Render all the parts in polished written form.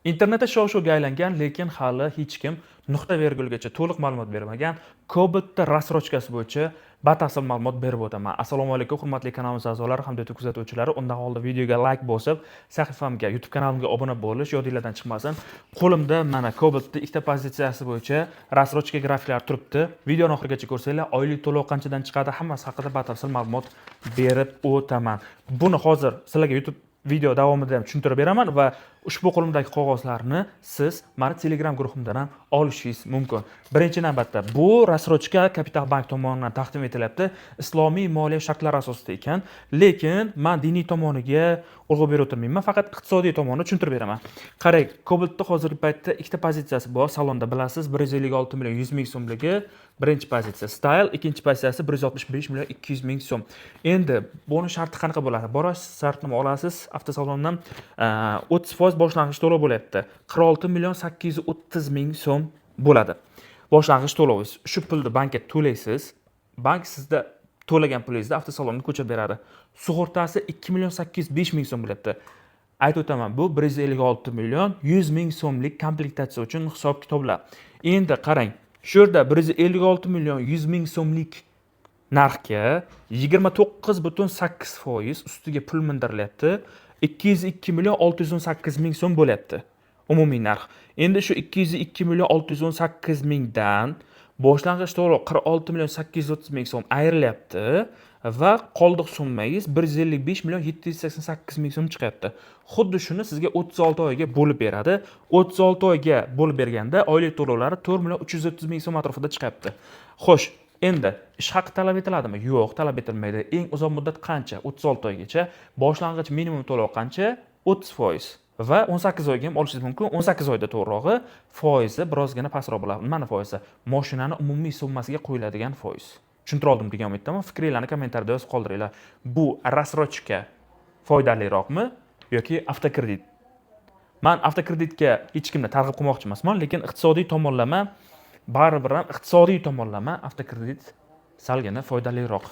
Internetda shov-shuvga aylangan, lekin hali hech kim nuqta vergulgacha to'liq ma'lumot bermagan Cobalt'da рассрочка si bo'yicha batafsil ma'lumot berib o'taman. Assalomu alaykum, hurmatli kanalimiz a'zolari hamda YouTube kuzatuvchilari. Undan oldin videoga like bosib, sahifamga, YouTube kanalimga obuna bo'lish yodinglardan chiqmasin. Qo'limda mana Cobalt'da ikkita pozitsiyasi bo'yicha рассрочка grafiklari turibdi. Videoni oxirigacha ko'rsanglar, oylik to'lov qanchadan chiqadi, hammasi haqida batafsil ma'lumot berib o'taman. Buni hozir sizlarga YouTube video davomida ham tushuntirib beraman va ushbu qo'limdagi qog'ozlarni siz mani Telegram guruhimdan ham olishingiz mumkin. Birinchi navbatda bu рассрочка Kapital Bank tomonidan taqdim etilyapti. Islomiy moliya shartlari asosida ekan, lekin man diniy tomoniga urg'u berib o'tirmayman, faqat iqtisodiy tomonini tushuntirib beraman. Qarang, Cobaltda hozirgi paytda ikkita pozitsiyasi bor. Salonda bilasiz, 156 million 100 ming so'mligi birinchi pozitsiya Style, ikkinchi pozitsiyasi 165 million 200 ming so'm. Endi buni sharti qanaqa bo'ladi? Borasiz, shartnoma olasiz avtosalondan, 30% boshlang'ich to'lov bo'lyapti. 46 million 830 ming so'm bo'ladi boshlang'ich to'lovingiz. Shu pulni bankka to'laysiz. Bank sizda to'lagan pulingizni avtosalonga ko'chirib beradi. Sug'urtasi 2 million 805 ming so'm bo'lyapti. Aytib o'taman, bu 156 million 100 ming so'mlik komplektatsiya uchun hisob kitoblar. Endi qarang, shu yerda 156 million 100 ming so'mlik narxga 29,8% ustiga pul mindirilyapti. 202 million 618 ming so'm bo'lyapti umumiy narx. Endi shu 202 million 618 mingdan boshlang'ich to'lov 46 million 830 ming so'm ayrilyapti va qoldiq summangiz 155 million 788 ming so'm chiqyapti. Xuddi shuni sizga 36 oyga bo'lib beradi. 36 oyga bo'lib berganda oylik to'lovlari 4 million 330 ming so'm atrofida chiqyapti. Xo'sh, endi ish haqi talab etiladimi? Yo'q, talab etilmaydi. Eng uzoq muddat qancha? 36 oygacha. Boshlang'ich minimum to'lov qancha? 30% va 18 oyga ham olishingiz mumkin. 18 oyda to'g'rirog'i foizi birozgina pastroq bo'ladi. Nimani foizi? Moshinani umumiy summasiga qo'yiladigan foiz. Tushuntira oldim degan umiddaman. Fikringlarni kommentariyada yozib qoldiringlar. Bu рассрочка foydaliroqmi yoki avtokredit? Man avtokreditga hech kimni targ'ib qilmoqchi emasman, lekin iqtisodiy tomonlama, baribir ham iqtisodiy tomonlama avtokredit salgina foydaliroq.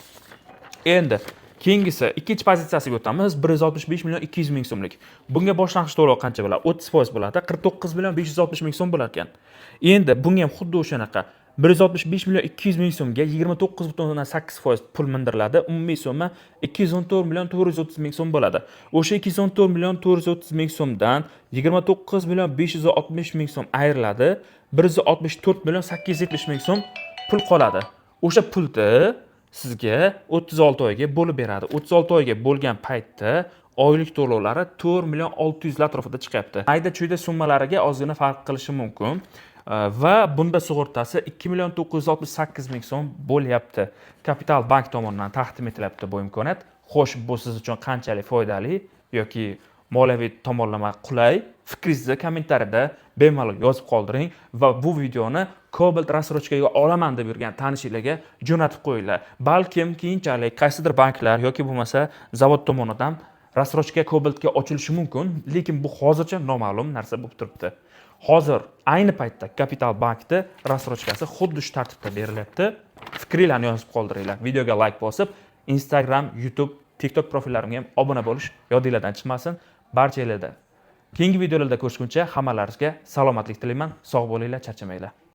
Endi keyingisi, ikkinchi pozitsiyasiga o'tamiz. 165 million 200 ming so'mlik. Bunga boshlang'ich to'lov qancha bo'ladi? 30% bo'ladi. 49 million 560 ming so'm bo'lar ekan. Endi bunga ham xuddi o'shanaqa 165 million 200 ming so'mga 29,8% pul mindiriladi. Umumiy summa 214 million 430 ming so'm bo'ladi. O'sha 214 million 430 ming so'mdan 29 million 560 ming so'm ayriladi. 164 million 870 ming so'm pul qoladi. O'sha pulni sizga 36 oyga bo'lib beradi. 36 oyga bo'lgan paytda oylik to'lovlari 4 million 600 atrofida chiqyapti. Mayda chuyda summalariga ozgina farq qilishi mumkin. Va bunda sug'urtasi 2 million 968 ming so'm bo'lyapti. Kapital Bank tomonidan taqdim etilyapti bu imkoniyat. Xo'sh, bu siz uchun qanchalik foydali yoki moliyaviy tomonlama qulay? Fikringizni kommentariyada bemalol yozib qoldiring va bu videoni Cobalt рассрочка ga olaman deb yurgan tanishinglarga jo'natib qo'yinglar. Balkim keyinchalik qaysidir banklar yoki bo'lmasa zavod tomonidan рассрочка Cobaltga ochilishi mumkin, lekin bu hozircha noma'lum narsa bo'lib turibdi. Hozir ayni paytda Kapital Bankda рассрочка si xuddi shu tartibda berilyapti. Fikringlarni yozib qoldiringlar. Videoga like bosib, Instagram, YouTube, TikTok profillarimga ham obuna bo'lish yodinglardan chiqmasin. Barchanglarda keyingi videolarda ko'rishguncha hammalaringizga salomatlik tilayman. Sog' bo'linglar, charchamanglar.